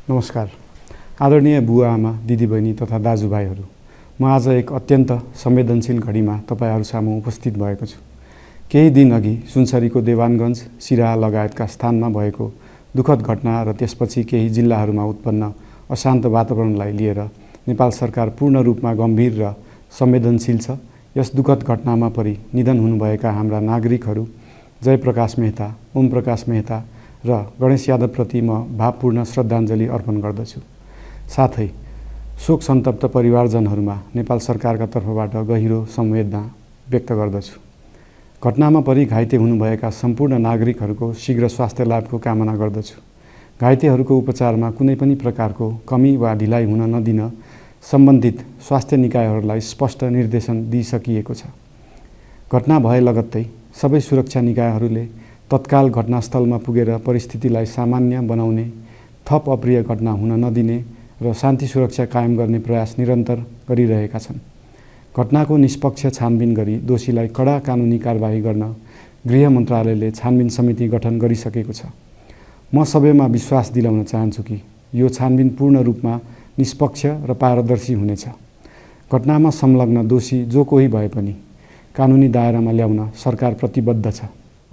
नमस्कार। आदरणीय बुवा आमा दिदीबहिनी तथा दाजुभाइहरू, म आज एक अत्यन्त संवेदनशील घडीमा तपाईहरू सामु उपस्थित भएको छु। केही दिन अघि सुनसरीको देवानगञ्ज, सिराहा लगायतका स्थानमा भएको दुःखद घटना र त्यसपछि केही जिल्लाहरूमा उत्पन्न अशान्त वातावरणलाई लिएर नेपाल सरकार पूर्ण रूपमा गम्भीर र संवेदनशील छ। यस दुःखद घटनामा परि निधन हुनुभएका हाम्रा नागरिकहरू जयप्रकाश मेहता, ओमप्रकाश मेहता र गणेश यादवप्रति म भावपूर्ण श्रद्धाञ्जली अर्पण गर्दछु। साथै शोक सन्तप्त परिवारजनहरूमा नेपाल सरकारका तर्फबाट गहिरो संवेदना व्यक्त गर्दछु। घटनामा परि घाइते हुनुभएका सम्पूर्ण नागरिकहरूको शीघ्र स्वास्थ्य लाभको कामना गर्दछु। घाइतेहरूको उपचारमा कुनै पनि प्रकारको कमी वा ढिलाइ हुन नदिन सम्बन्धित स्वास्थ्य निकायहरूलाई स्पष्ट निर्देशन दिइसकिएको छ। घटना भए लगत्तै सबै सुरक्षा निकायहरूले तत्काल घटनास्थलमा पुगेर परिस्थितिलाई सामान्य बनाउने, थप अप्रिय घटना हुन नदिने र शान्ति सुरक्षा कायम गर्ने प्रयास निरन्तर गरिरहेका छन्। घटनाको निष्पक्ष छानबिन गरी दोषीलाई कडा कानुनी कारबाही गर्न गृह मन्त्रालयले छानबिन समिति गठन गरिसकेको छ। म सबैमा विश्वास दिलाउन चाहन्छु कि यो छानबिन पूर्ण रूपमा निष्पक्ष र पारदर्शी हुनेछ। घटनामा संलग्न दोषी जो कोही भए पनि कानुनी दायरामा ल्याउन सरकार प्रतिबद्ध छ।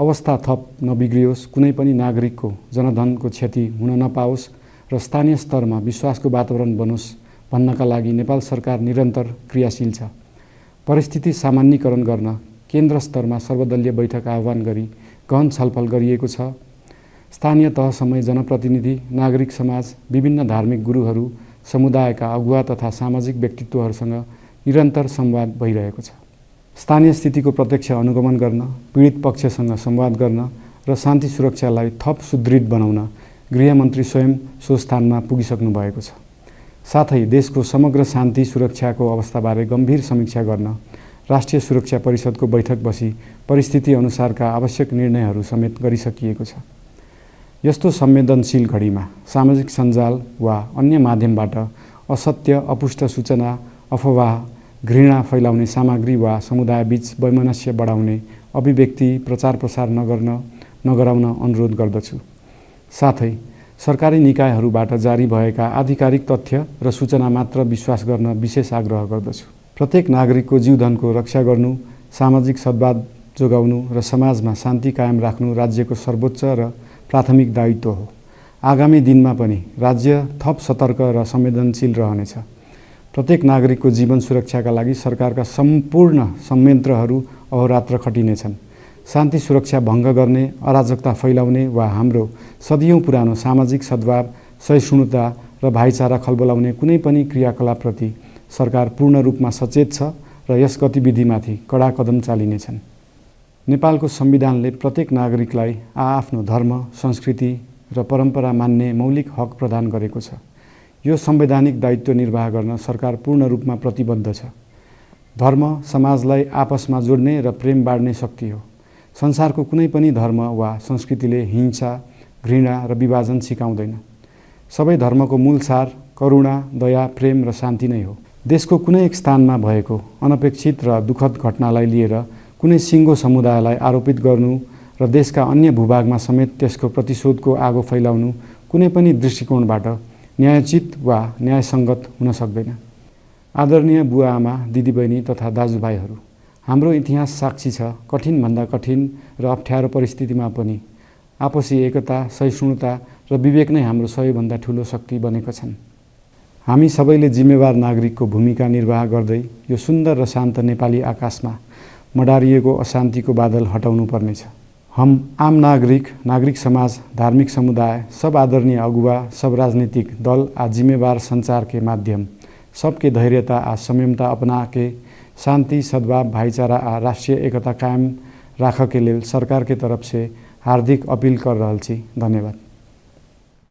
अवस्था थप नबिग्रियोस्, कुनै पनि नागरिकको जनधनको क्षति हुन नपाओस् र स्थानीय स्तरमा विश्वासको वातावरण बनोस् भन्नका लागि नेपाल सरकार निरन्तर क्रियाशील छ। परिस्थिति सामान्यीकरण गर्न केन्द्र स्तरमा सर्वदलीय बैठक आह्वान गरी गहन छलफल गरिएको छ। स्थानीय तहसम्मै जनप्रतिनिधि, नागरिक समाज, विभिन्न धार्मिक गुरुहरू, समुदायका अगुवा तथा सामाजिक व्यक्तित्वहरूसँग निरन्तर संवाद भइरहेको छ। स्थानीय स्थितिको प्रत्यक्ष अनुगमन गर्न, पीडित पक्षसँग संवाद गर्न र शान्ति सुरक्षालाई थप सुदृढ बनाउन गृहमन्त्री स्वयं सो स्थानमा पुगिसक्नु भएको छ। साथै देशको समग्र शान्ति सुरक्षाको अवस्थाबारे गम्भीर समीक्षा गर्न राष्ट्रिय सुरक्षा परिषदको बैठक बसी परिस्थिति अनुसारका आवश्यक निर्णयहरू समेत गरिसकिएको छ। यस्तो संवेदनशील घडीमा सामाजिक सञ्जाल वा अन्य माध्यमबाट असत्य, अपुष्ट सूचना, अफवाह, घृणा फैलाउने सामग्री वा समुदायबीच वैमनस्य बढाउने अभिव्यक्ति प्रचार प्रसार नगराउन अनुरोध गर्दछु। साथै सरकारी निकायहरूबाट जारी भएका आधिकारिक तथ्य र सूचना मात्र विश्वास गर्न विशेष आग्रह गर्दछु। प्रत्येक नागरिकको जीवधनको रक्षा गर्नु, सामाजिक सद्भाव जोगाउनु र समाजमा शान्ति कायम राख्नु राज्यको सर्वोच्च र प्राथमिक दायित्व हो। आगामी दिनमा पनि राज्य थप सतर्क र संवेदनशील रहनेछ। प्रत्येक नागरिकको जीवन सुरक्षाका लागि सरकारका सम्पूर्ण संयन्त्रहरू अहोरात्र खटिनेछन्। शान्ति सुरक्षा भङ्ग गर्ने, अराजकता फैलाउने वा हाम्रो सदियौं पुरानो सामाजिक सद्भाव, सहिष्णुता र भाइचारा खलबलाउने कुनै पनि क्रियाकलापप्रति सरकार पूर्ण रूपमा सचेत छ र यस गतिविधिमाथि कडा कदम चालिनेछन्। नेपालको संविधानले प्रत्येक नागरिकलाई आआफ्नो धर्म, संस्कृति र परम्परा मान्ने मौलिक हक प्रदान गरेको छ। यो संवैधानिक दायित्व निर्वाह गर्न सरकार पूर्ण रूपमा प्रतिबद्ध छ। धर्म समाजलाई आपसमा जोड्ने र प्रेम बाँड्ने शक्ति हो। संसारको कुनै पनि धर्म वा संस्कृतिले हिंसा, घृणा र विभाजन सिकाउँदैन। सबै धर्मको मूल सार करुणा, दया, प्रेम र शान्ति नै हो। देशको कुनै एक स्थानमा भएको अनपेक्षित र दुःखद घटनालाई लिएर कुनै सिङ्गो समुदायलाई आरोपित गर्नु र देशका अन्य भूभागमा समेत त्यसको प्रतिशोधको आगो फैलाउनु कुनै पनि दृष्टिकोणबाट न्यायोचित वा न्यायसङ्गत हुन सक्दैन। आदरणीय बुवा आमा दिदीबहिनी तथा दाजुभाइहरू, हाम्रो इतिहास साक्षी छ कठिनभन्दा कठिन र अप्ठ्यारो परिस्थितिमा पनि आपसी एकता, सहिष्णुता र विवेक नै हाम्रो सबैभन्दा ठूलो शक्ति बनेका छन्। हामी सबैले जिम्मेवार नागरिकको भूमिका निर्वाह गर्दै यो सुन्दर र शान्त नेपाली आकाशमा मडारिएको अशान्तिको बादल हटाउनु पर्नेछ। हम आम नागरिक, नागरिक समाज, धार्मिक समुदाय, सब आदरणीय अगुवा, सब राजनीतिक दल आ जिम्मेवार संचार के माध्यम सबके धैर्यता आ संयमता अपना के शांति, सद्भाव, भाईचारा आ राष्ट्रीय एकता कायम राख के लेल सरकार के तरफ से हार्दिक अपील कर रहल छी। धन्यवाद।